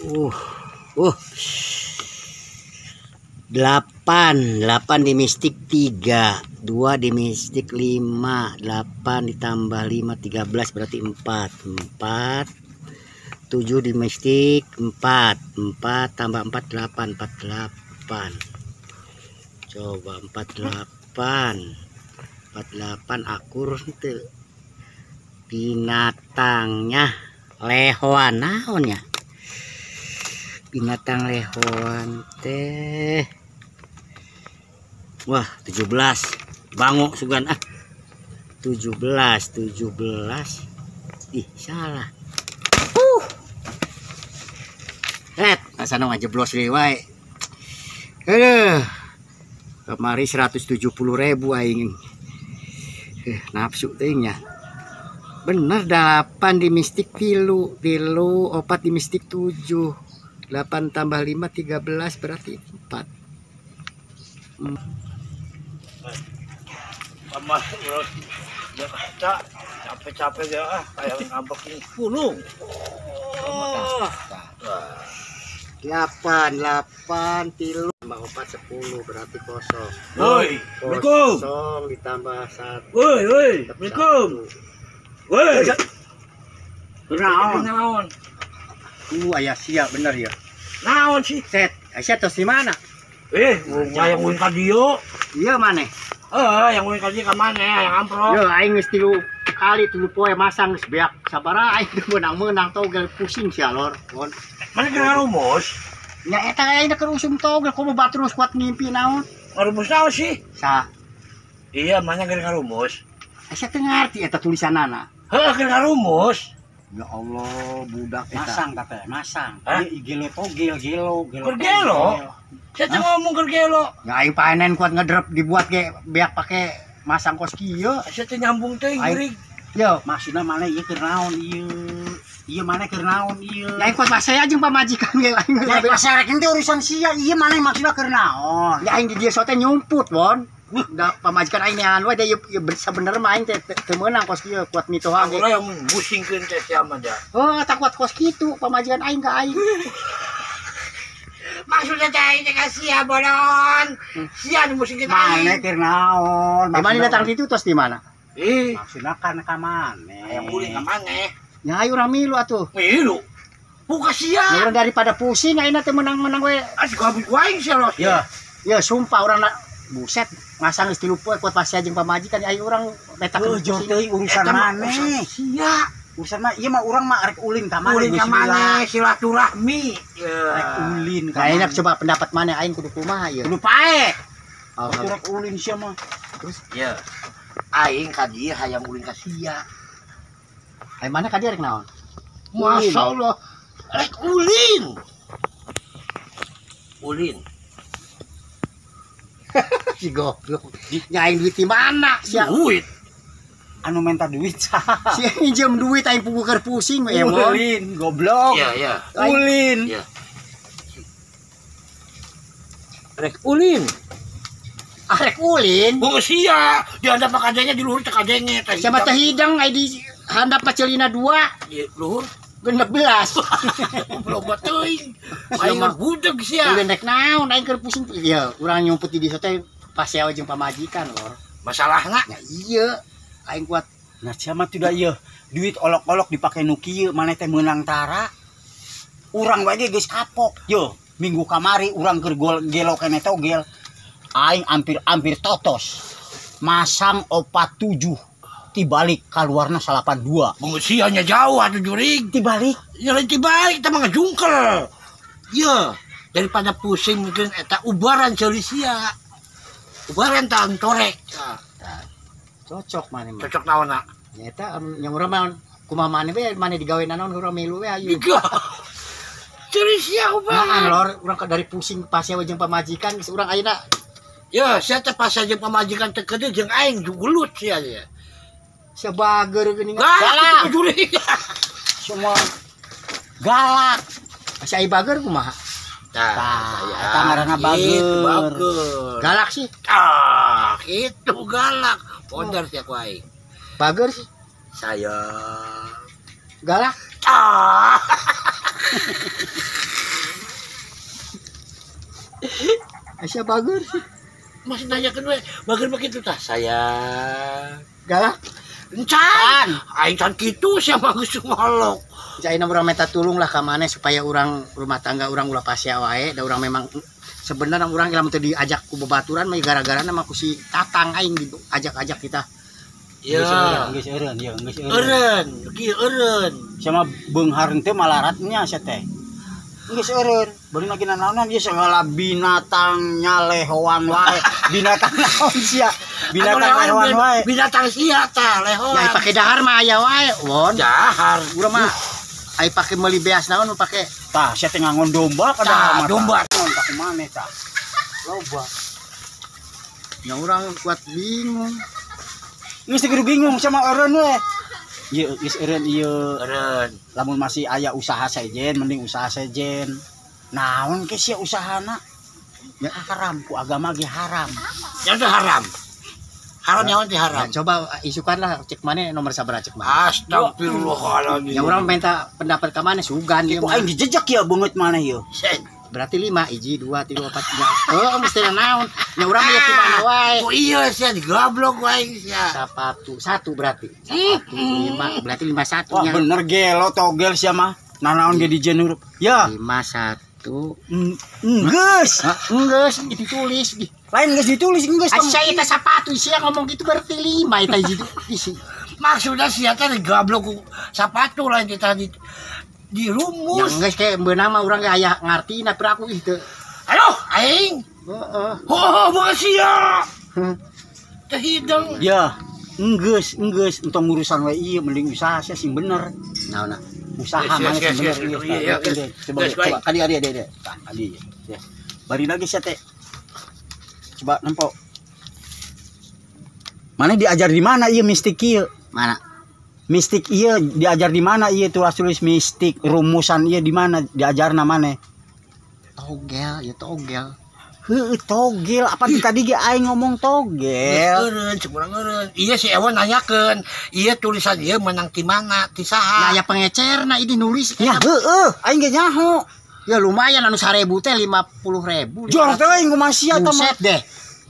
8, 8 di mistik 3, 2 di mistik 5, 8 ditambah 5 13 berarti 4, 4, 7 di mistik 4, 4 tambah 4 8, 48. Coba 48. 48 akur henteu. Binatangnya lehoan naon nya? Binatang lehoan teh. Wah, 17. Bango sugan ah. 17, 17. Ih, salah. Ret, asana ngajeblos deui wae. Aduh. Kemari 170.000 aing. Nafsu teuing nya. Bener 8 di mistik tilu, tilu 4 di mistik 7. 8 tambah 5 13 berarti 4. Sama Jakarta capek-capek ya ah kayak ngambek ini 10. 8 8 tilu tambah 4 10 berarti kosong. Woi, Assalamualaikum. Kosong ditambah 1. Woi, woi, Assalamualaikum. Woi. Naon? Naon? Aya sia bener ya. Naon sih? Set, aya tos di mana? Yang ulin ka dieu. Iya maneh. Yang ulin ka dieu ka maneh, yang amprok. Yo aing geus 3 kali 3 poe masang geus beak sabaraha aing teu meunang-meunang togel pusing sia lor. Mon. Mana keur ngarumus? Nya eta aing keur usum togel komo batur kuat ngimpi naon? Ngarumus naon sih? Sa. Iya, mana keur ngarumus? Asa teu ngarti eta tulisanana. Heuh, keur ngarumus. Ya Allah, budak eta. Masang teh, masang. Ieu gelo togel, gelo, gelo. Keur gelo? Saya teh ngomong keur gelo. Ya aing panen kuat ngedrep dibuat ge beak pake masang kos kieu. Saya teh nyambung teh geuring. Yo, maksudna maneh ieu keur naon ieu? Ieu maneh keur naon ieu? Ya aing kuat masaya jeung pamajikan ge aing. Ya pasarek teh urusan sia, ieu maneh maksudna keur naon? Ya aing di dieu sote nyumput, Bon. Da pamajikan aing neangan we da ieu sabenerna mah aing teh teu meunang kos kieu kuat mitoha ge. Ulah yang musingkeun teh sia mah da. Oh, tak kuat kos kitu pamajikan aing ka aing. Maksudnya teh aing teh ka sia bolon. Sia nu musingkeun aing. Maneh keur naon? Maneh datang ditu tos di mana? Maksudna kan ka maneh. Hayang ulin ka maneh. Nya ayo urang milu atuh. Milu. Buka sia. Urang daripada pusing ayeuna teh menang-menang we. Asik habis ku aing sia los. Ya, ya sumpah urang buset masang geus 3 poe kuat pasti jeung pamajikan ayo urang metakeun jauh teuing urusan maneh. Sia. Urusan mah ieu mah urang mah arek ulin ka maneh. Ulin ka maneh silaturahmi. Arek ulin ka maneh. Ayeuna coba pendapat maneh aing kudu kumaha ieu? Kudu pae. Arek ulin sia mah. Terus ya. Aing ka dieu hayang ulin ka sia. Aing maneh ka dieu rek naon? Masyaallah. Rek ulin. Ulin. Si goblok. Nya aing duit di mana? Sia duit. Anu minta duit saha? Si minjem duit aing puguh keur pusing we emon. Ulin goblok. Iya, iya. Ulin. Iya. Rek ulin. Ah rek ulin. Bung sia, di handap kadenge di luhur teh kadenge teh. Siapa teh hidang ai di handap pacelina 2. Di luhur 16. Loba teuing. Aing mah budeg sia. Ulin rek naon aing keur pusing. Ieu urang nyumput di desa teh pasea jeung pamajikan lor. Masalahna? Ya iya, aing kuat. Nah sia mah tidak ieu. Duit olok-olok dipake nu kieu maneh teh meunang tara. Urang wae ge geus kapok. Yo, minggu kamari urang keur gelo keneh togel. Aing hampir-hampir totos. Masang 47. Tibalik kaluarna 82. Bung sianya jauh atuh jurig. Tibalik. Ya lain tibalik teh mah ngajungkel. Ye, daripada pusing mungkin eta ubaran ceuli sia. Ubaran tah torek. Cocok maneh mah. Cocok naonna? Nya eta nya urang mah kumaha maneh we maneh digawe naon urang milu we ayu. Ceuli sia ubaran. Nah, lor urang dari pusing pasea jeung pamajikan geus urang ayeuna. Ya, sia teh pasea jeung pamajikan teh kedeung jeung aing gelut sia nya. Sia bager geuning. Galak. Semua galak. Si ai bager kumaha? Tah, eta ngaranna bager. Galak sih. Ah, itu galak. Pondar sia ku aing. Bager sih. Saya galak. Ah. Aisyah bager sih. Masih nanyakeun we, bager mah kitu tah sayang. Galak. Encan. Aing can kitu sia mah geus ngolok. Ayeuna urang minta tulung lah ka maneh supaya urang rumah tangga urang ulah pasea wae, da urang memang sebenarnya urang lamun teu diajak ku babaturan mah gara-garana mah ku si Tatang aing diajak-ajak kita. Ya. Geus eureun, ieu geus eureun. Eureun, kieu eureun. Sama beunghar teh malaratnya sia teh. Geus eureun, bari lagi nanaonan ieu segala binatang nyalehoan wae. Binatang naon sia? Binatang lehoan wae. Binatang sia tah lehoan. Ya pake dahar mah aya wae, won. Dahar. Urang mah ai pake meuli beas naon pake. Tah sia teh ngangon domba padahal mah. Domba. Tah kumaneh tah. Loba. Ya urang kuat bingung. Geus teu bingung sama eureun we. Ieu geus eureun ieu. Eureun. Lamun masih aya usaha sejen mending usaha sejen. Naon ke sia usahana? Ya haram ku agama ge haram. Ya teh haram. Haram nyawa teh haram. Nah, coba isukanlah cek maneh nomor sabaraha cek maneh. Astagfirullahaladzim. Ya urang minta pendapat ka maneh sugan ieu. Ku aing dijejek ya beungeut maneh ieu. Berarti 5, 1, 2, 3, 4, 5. Oh, mesti naon. Nya urang mah di mana wae. Ku iya sia digablok wae sia. Sapatu 1 berarti. Sapatu 5 berarti 51 nya. Wah, bener gelo togel sia mah. Nanaon ge dijen huruf. Ya. 51. Enggeus. Enggeus ditulis. Lain geus ditulis enggeus. Asa eta sapatu sia ngomong gitu berarti 5 eta hiji isi. Maksudna sia teh digablok ku sapatu lain kita di dirumus. Ya geus ke beunang mah urang ge aya ngartina piraku ih teu. Aduh, aing. Heeh. Heuh, bukan sia. Teh hidung. Ya, enggeus, enggeus entong urusan we ieu mending usaha sia sing bener. Naonna? Usaha maneh sing bener ieu. Coba coba kali adi adi. Tah, kali ya. Bari lagi sia teh. Coba nempo. Mana diajar di mana ieu mistik ieu? Mana? Mistik iya diajar di mana iya tulis tulis mistik rumusan iya di mana diajarna maneh? Togel ya togel. Heuh togel apa tadi ge aing ngomong togel. Eureun cek urang eureun. Iya si Ewan nanyakeun, iya tulisan ieu menang ti mana ti saha? Nah aya pengecerna ini nulis. Ya heueuh aing ge nyaho. Ya lumayan anu 1000 teh 50.000. Jor teh aing kumaha sia tah mah. Buset deh.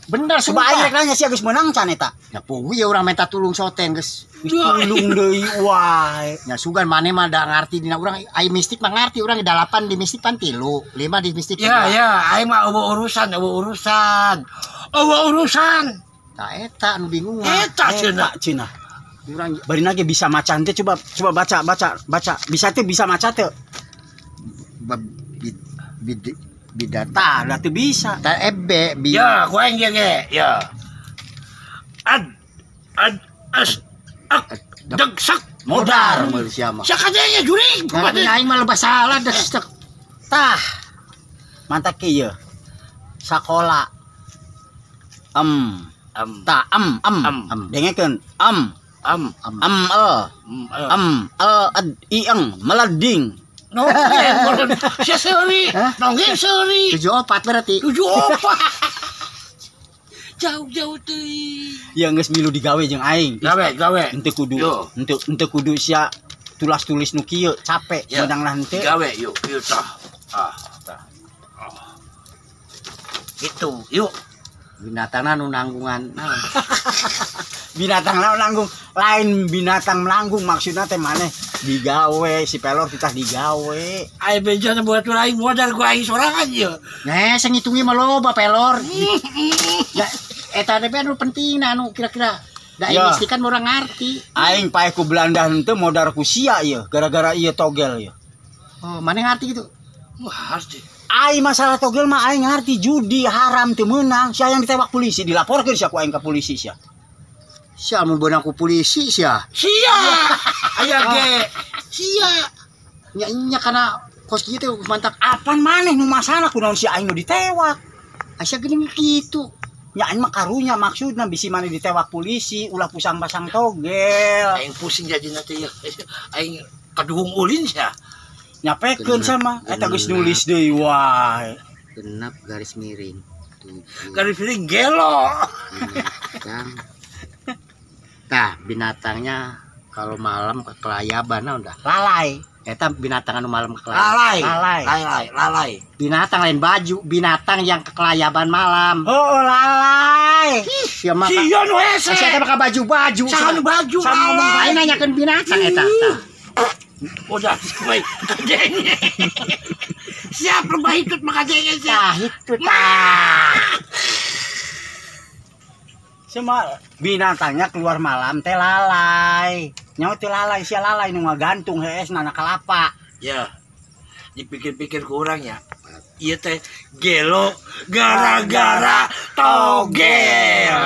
Bener sumpah aing rek nanya sia geus meunang can eta. Ya puguh ya urang minta tulung soten geus. Tulung deui wae. Ya sugan maneh mah da ngarti dina urang ai mistik mah ngarti urang 8 di mistik pan 3, 5 di mistik. Ya ya aing mah eueuh urusan, eueuh urusan. Eueuh urusan. Tah eta anu bingung mah. Eta cenah. Cenah. Urang bari ge bisa maca teh coba coba baca baca baca. Bisa teh bisa maca teu? Bidata lah teu bisa. Ta ebe bi. Ya, ku aing ge ya. Ad ad as ak deg sak modar meuli sia mah. Sakadenya juring. Nah, aing mah lebah salah deg sek. Tah. Mantak kieu. Sakola. Em em ta em em em dengekeun em em em e em e ad i eng meleding. Nonggeng, sia seuri, nonggeng seuri. 74 berarti. 74. Jauh-jauh teuing. Ya geus milu digawe jeung aing. Gawe, gawe. Henteu kudu, henteu kudu sia tulas-tulis nu kieu, capek meunang lah henteu. Gawe yuk, yuk tah. Ah, tah. Gitu, yuk. Binatangna nu nanggungan. Binatang naon nanggung, lain binatang melanggung maksudna teh maneh digawe si pelor kita digawe. Ai bejana buat aing modal ku aing sorangan ieu. Nah, sing ngitungi mah loba pelor. Ya eta teh anu penting anu kira-kira da ini kan urang ngarti. Aing paeh ku Belanda henteu modar ku sia ieu gara-gara ieu togel ieu. Oh, maneh ngarti gitu? Wah, ngarti. Ai masalah togel mah aing ngarti judi haram teu meunang. Sia yang ditewak polisi dilaporkeun sia ku aing ka polisi sia. Sia mun beunang ku polisi sia. Sia. Aya ge. Sia. Nya nya kana kos kieu teh mantak apan maneh nu masalah kunaon sia aing nu ditewak. Asa geuning kitu. Nya aing mah karunya maksudna bisi maneh ditewak polisi ulah pusang-pasang togel. Aing pusing jadina teh ieu. Aing kaduhung ulin sia. Nyapekeun sama eta geus nulis deui wae. Genap garis miring. 7. Garis miring gelo. Binatang. Tah, binatangnya Kalau malam kekelayaban nah udah. Lalai. Eta binatang anu malam kekelayaban. Lalai. Lalai. Lalai, lalai. Binatang lain baju, binatang yang kekelayaban malam. Oh, lalai. Ih, sia mah. Sia nu hese. Sia teh maka baju-baju. Saha nu baju Sama ngomong lalai. aing nanyakeun binatang eta tah. Udah, baik. Kadenge. Siap lebah hitut mah kadenge sia. Tah itu tah. Semua binatangnya keluar malam teh lalai. Nyawa teh lalai, sia lalai nu ngagantung hees na kalapa. Ya. Dipikir-pikir kurang ya. Iya teh gelo gara-gara togel.